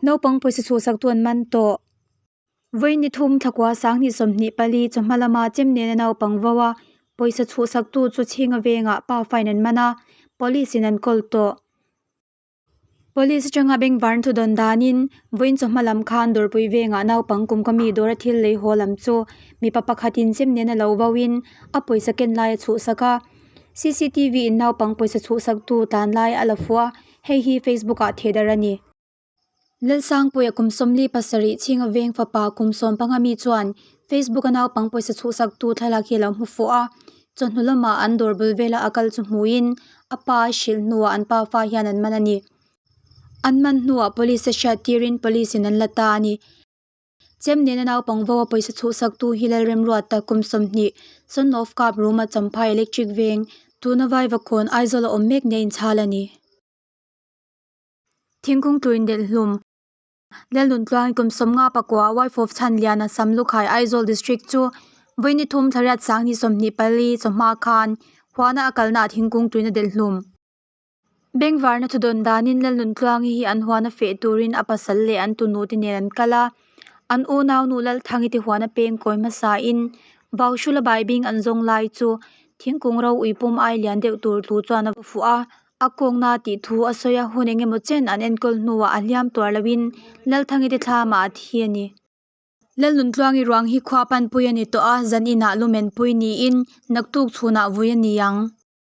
Naupang pawisa chhuhsaktu an man tawh. Vawi ni thum thlakua sanghnih 24 chawhma lama chem nena naupang vo a, pawisa chhuhsaktu chu chhinga vengah pa fain an man a, police in an kawl tawh. Police atanga bengvarna thu dawn danin vawiin chawhma lam khan dawrpui vengah naupang kum ka mi dawra thil lei haw lam chu mipa pakhatin chem nena lo voin a pawisa ken lai a chhuhsak a. C_C_T_V in naupang pawisa chhuhsaktu tlan lai a la fuh a, hei hi Facebook ah thehdarh a ni. Lalsangpuia kum 47 chhinga veng fapa kum 15 mi chuan Facebook a naupang pawisa chhuhsak tu thlalak hi a lo hmu fuh a, chawhnu lamah an dawr bul vela a kal chu hmuhin a pa a hrilh hnuah an pa fa hian an man a ni. An man hnuah police a hriat tirin police in an la ta a ni. Chem nena naupang vo a pawisa chhuhsak tu hi Lalremruata kum 20 son of Kap Ruma Champhai Electric Veng tuna Vaivakawn Aizawl a awm mek nia inchhal a ni. Thingkung tluin delh hlum. Lalnun tluangin kum 54 wife of Chhanliana Samlukhai Aizawl District chu vawi ni thum thlariat sanghnih 24 chawhma khan huana a kalna ah thingkung tuina delh hlum. Bengvarna thu dawn danin Lalnun tluangi hi an huana feh turin a pasal leh an tunu te nen an kal a. An unau nu Lalthangi te huana peng kawi hmasain vau hrula baibing an zawng lai chu thingkung ro ui pum ai lian deuh tur thu chuan a va fuh a. A kawngna tih thu a sawi a, hun engemaw chen an enkawl hnuah a hliam tuar loin Lalthangi te thlamah a thi a ni. Lalnuntluangi ruang hi khua panpui a ni tawh a, zan inah lumen pui niin naktuk chhunah vui a ni ang.